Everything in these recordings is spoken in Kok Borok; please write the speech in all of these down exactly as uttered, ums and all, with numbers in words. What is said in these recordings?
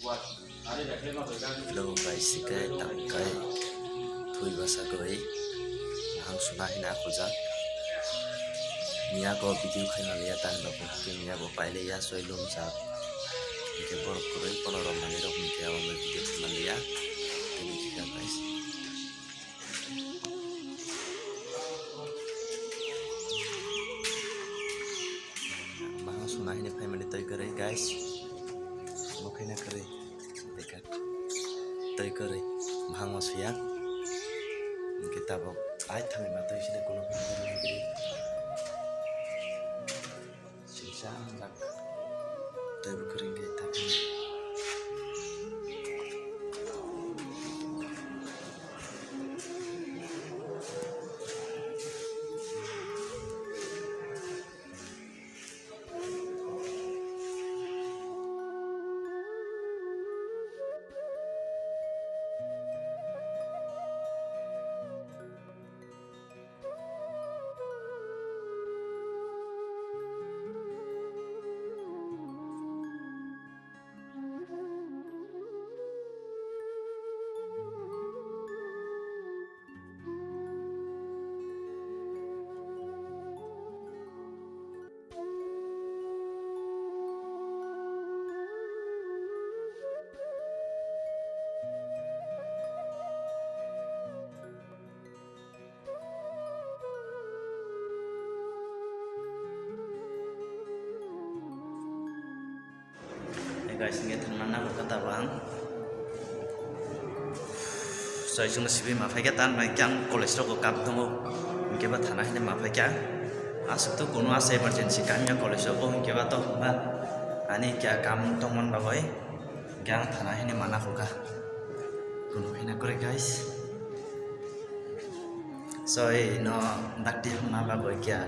Hello guys, hingke tangkai thui basa kwrwi, mahang suna hina akhujak. Miya go video khaima liya tani babu hingke miya bo pailiya soi lumjak. Hingke borok kwrwi kono rok manwi rok hingke abo video khaima liya. Tini kisa guys. Mahang suna hini phaimani twi kwrwi guys. Bo khaina kwrwi. Twi kwrwi. Mahang ma suya. Hingke tabok ai thangwi ma twi sini kono. Singsa angjak. Tei bo kwrwngwi thangwi. Hey guys, hingke thangna nang kha tabang. Soi chwngno sibui ma phaikha, tan bai khe ang college rogo kam tongo, hingke ba thana hine ma phaikha. Aswk to kunu asa emergency kamya college rogo, hingke ba to ba ani kya kam tongmani bagwi hingke ang thana hine ma nakhokha. Kunu hina kwrwi guys. Soi no dakti hwnna bagwi kya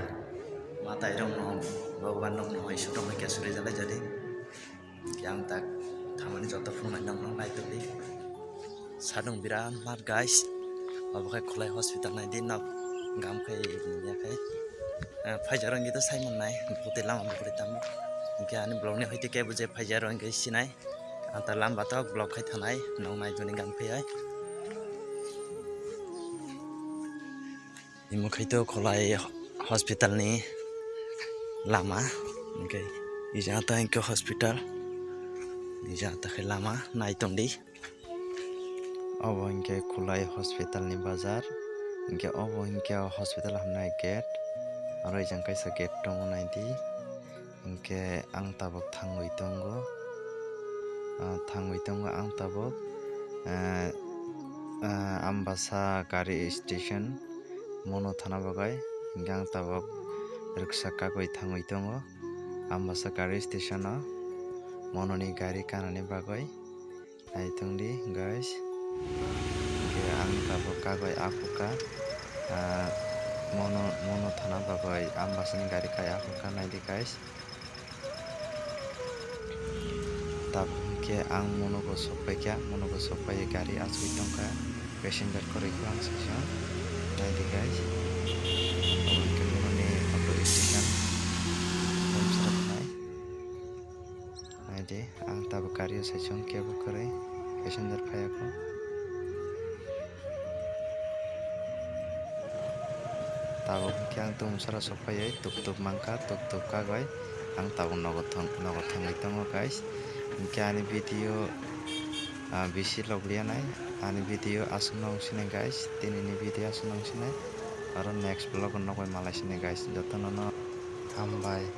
matai rokno Bhagwan rokno hoi sukrok no kya suri jalai jani. Yang tak thamani joto phunuknai nokno naitugdi. Sadung birat mar guys. Obo khe Khulai hospital naidi nok gam khe ya khe. Eh, phaijak rok hwnkhe to sai mannai. Bwtwi lama bwkrwi tamo. Hwnkhe ani vlog ni hoite kebo je phaijak rok hwnkhe sinai. Ang ta lama to vlog khai thanai. Nok naitugni gam khe ai. Imo khaito Khulai hospital ni lama, hwnkhe ija ta hwnkhe hospital, ija ta khe lama nai tongdi. Obo hwnkhe Khulai hospital ni bazar, hwnkhe obo hwnkhe o hospital hamnai gate, aro ejang kaisa gate tongo naidi. Hwnkhe ang tabuk thangwi tongo, ah, thangwi tongo ang tabuk, ah, ah, Ambasa gari station mono thana bagwi, hwnkhe ang tabuk rwksa kagwi thangwi tongo Ambasa gari station o mononi gari kanani bagwi. Naitungdi guys, hwnkhe ang tabuk kagwi aphukha, ah, mono, mono thana bagwi Ambasani gari kai aphukha, naidi guys. Tabuk hwnkhe ang monogo sokpaikha, monogo sokpaiwi gari achugwi tongkha, passenger kwrwikhe ang sijak, naidi guys. Abo hwnkhe mononi auto station, Bumswra thanai. Naidi, ang tabuk gari o saichung kebo kwrwi passenger phaiya kho. Tabuk hwnkhe ang Bumswra sokphaiwi tuk tuk mankha, tuk tuk kagwi ang tabuk nogo thang-, nogo thangwi tongo guys. Hwnkhe ani video, ah, bisi loboliya nai, ani video aswkno wng sinai guys, tinini video aswkno wng sinai, aro next vlog o nokbai malai sinai guys, jotono no hambai.